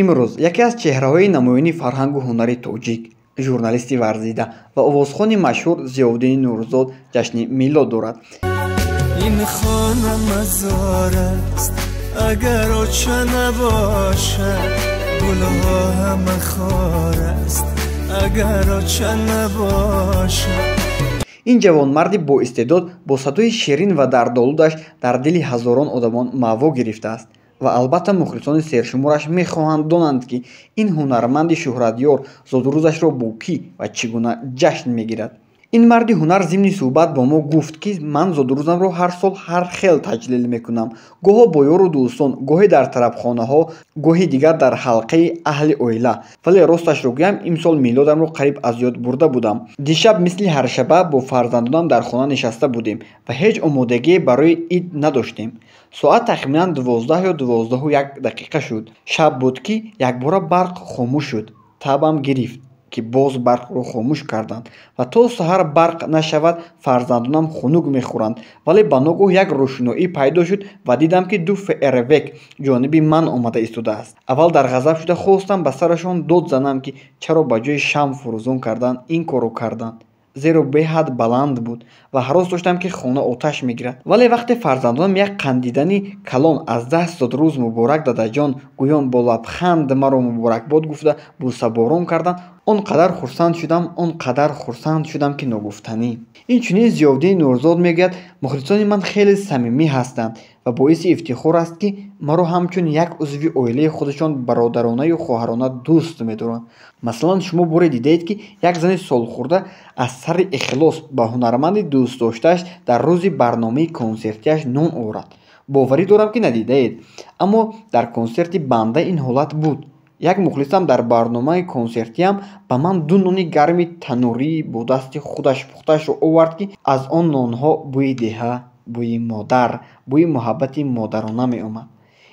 Имрӯз яке аз чеҳраҳои намоёни фарҳангу ҳунари тоҷик, журналисти варзида ва овозхони машҳур Зиёвуддини Нурзод ҷашни милод дорад. Ин хона мазор аст, агар оча набошад, гулҳо ҳама хор аст, агар оча набошад. Ин ҷавонмарди боистеъдод бо садои ширин ва дардолудаш дар дили ҳазорон одамон маъво гирифтааст ва албатта мухлисони сершумораш мехоҳанд донанд, ки ин ҳунарманди шӯҳратёр зодрӯзашро бо кӣ ва чӣ гуна ҷашн мегирад. Ин марди ҳунар зимни суҳбат бо мо гуфт, ки ман зодрӯзамро ҳар сол ҳар хел таҷлил мекунам. Гоҳо бо ёру дӯстон, гоҳе дар тарабхонаҳо, гоҳи дигар дар ҳалқаи аҳли оила. Вале росташро гӯям, имсол милодамро қариб аз ёд бурда будам. Дишаб мисли ҳаршаба бо фарзандонам дар хона нишаста будем ва ҳеҷ омодагие барои ид надоштем. Соат тахминан 12 ё 12:01 шуд. Шаб буд, ки якбора барқ хомӯш шуд. Табам гирифт, ки боз барқро хомӯш карданд ва то саҳар барқ нашавад, фарзандонам хунук мехӯранд. Вале ба ногоҳ як рӯшноӣ пайдо шуд ва дидам, ки ду фейерверк ҷониби ман омада истодааст. Аввал дар ғазаб шуда хостам ба сарашон дод занам, ки чаро ба ҷои шамъ фурӯзон кардан ин корро карданд, зеро беҳад баланд буд ва ҳарос доштам, ки хона оташ мегирад. Вале вақте фарзандонам як қандидани калон аз даст «Зодрӯз муборак, дадаҷон» гӯён бо лабханд маро муборакбод гуфта бӯсаборон карданд, он қадар хурсанд шудам, он қадар хурсанд шудам, ки ногуфтанӣ. Инчунин Зиёвуддини Нурзод мегӯяд: мухлисони ман хеле самимӣ ҳастанд ва боиси ифтихор аст, ки маро ҳамчун як узви оилаи худашон бародаронаю хоҳарона дӯст медоранд. Масалан, шумо боре дидаед, ки як зани солхӯрда аз сари ихлос ба ҳунарманди дӯстдоштааш дар рӯзи барномаи консертиаш нон орад? Боварӣ дорам, ки надидаед. Аммо дар консерти банда ин ҳолат буд. Як мухлисам дар барномаи консертиам ба ман ду нони гарми танӯрии бо дасти худаш пухтаашро овард, ки аз он нонҳо бӯи деҳа, бӯи модар, бӯи муҳаббати модарона меомад.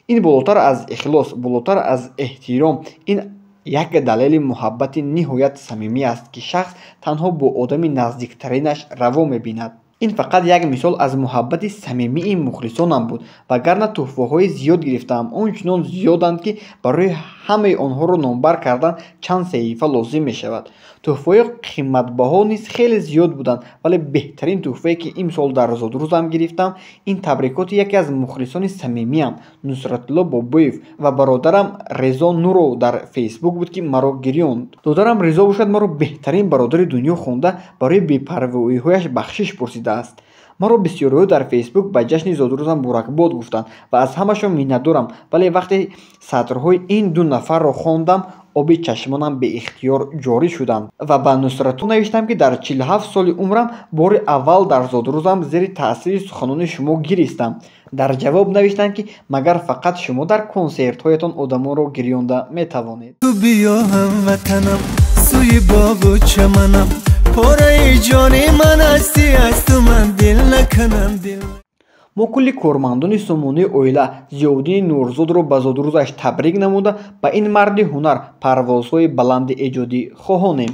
Ин болотар аз ихлос, болотар аз эҳтиром, ин як далели муҳаббати ниҳоят самимӣ аст, ки шахс танҳо бо одами наздиктаринаш раво мебинад. Ин фақат як мисол аз муҳаббати самимии мухлисонам буд, вагарна тӯҳфаҳои зиёд гирифтаам. Он чунон зиёданд, ки барои ҳамаи онҳоро номбар кардан чанд саҳифа лозим мешавад. Тӯҳфаҳои қиматбаҳо низ хеле зиёд буданд, вале беҳтарин тӯҳфае, ки имсол дар зодрӯзам гирифтам, ин табрикоти яке аз мухлисони самимиам Нусратулло Бобоев ва бародарам Резо Нуров дар Фейсбук буд, ки маро гирёнд. Додарам Ризо бошад, маро беҳтарин бародари дунё хонда, барои бепарвоиҳояш бахшиш пурсидааст. Маро бисёриҳо дар Фейсбук ба ҷашни зодрӯзам муборакбод гуфтанд ва аз ҳамашон миннатдорам, вале вақте сатрҳои ин ду нафарро хондам, оби чашмонам беихтиёр ҷорӣ шуданд ва ба Нусратулло навиштам, ки дар 47 соли умрам бори аввал дар зодрӯзам зери таъсири суханони шумо гиристам. Дар ҷавоб навиштанд, ки магар фақат шумо дар консертҳоятон одамонро гирёнда метавонед? Ту биё, ҳамватанам, сӯи боғу чаманам, пораи ҷони ман ҳастӣ, аз ту ман дил накунам, дил. Мо, кулли кормандони сомонаи «Оила», Зиёвуддини Нурзодро ба зодрӯзаш табрик намуда, ба ин марди ҳунар парвозҳои баланди эҷодӣ хоҳонем.